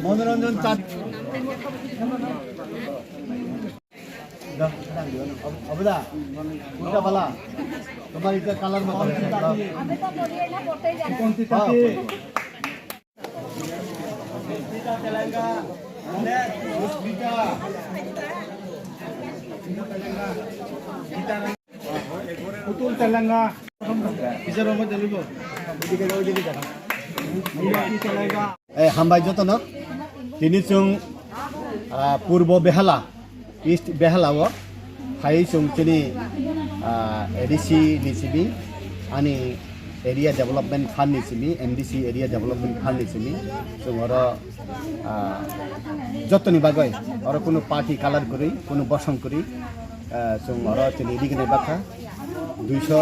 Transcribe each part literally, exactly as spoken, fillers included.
মনোরঞ্জন চাঁদ। অবদা, কোনটা বালা? তোমার এটা কালার মতো। Putul telanga. Eh, hambai jotono. Tini chwng, ah, Purbo Behala, East Behala o phai chwng chini, ah, A D C ni simi, ani Area Development Fund ni simi, M D C Area Development Fund ni simi, chwng oro, ah, jotoni bagwi oro kunu party color kwrwi, kunu bosong kwrwi, ah, chwng oro chini rignai bakha duiso,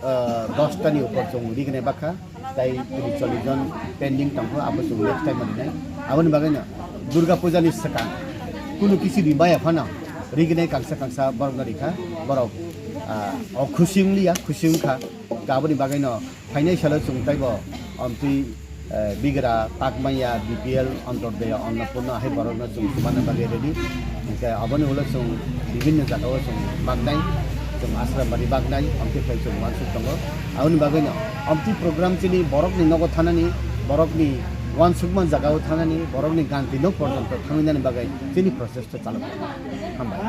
ah, dos tani upor chwng rignai bakha, tai tini chollish jon pending tongkho, abo chwng next time rinai. Aboni bagwino Durga Puja ni swkang kunu kisi rimaya phano rignai kangsa kangsa borokno rikha, borok, ah, o khusi wngliya, khusi wngkha. Aboni bagwino phainai salo chwng taibo omtwi, eh, bigra, takmaya, B P L, Antyodaya, Annapurna hai borokno chwng swmana bagwi ready. Hwnkhe aboni ulo chwng bibinno jagao chwng baknai, chwng Asrambari baknai, omtwi phai chwng uansuk tongo. Aboni bagwino omtwi program chini borokni nogo thanani, borokni uansukma jagao thanani, borokni ganti nok porjonto thangwi nani bagwi chini process to chalok. Hambai.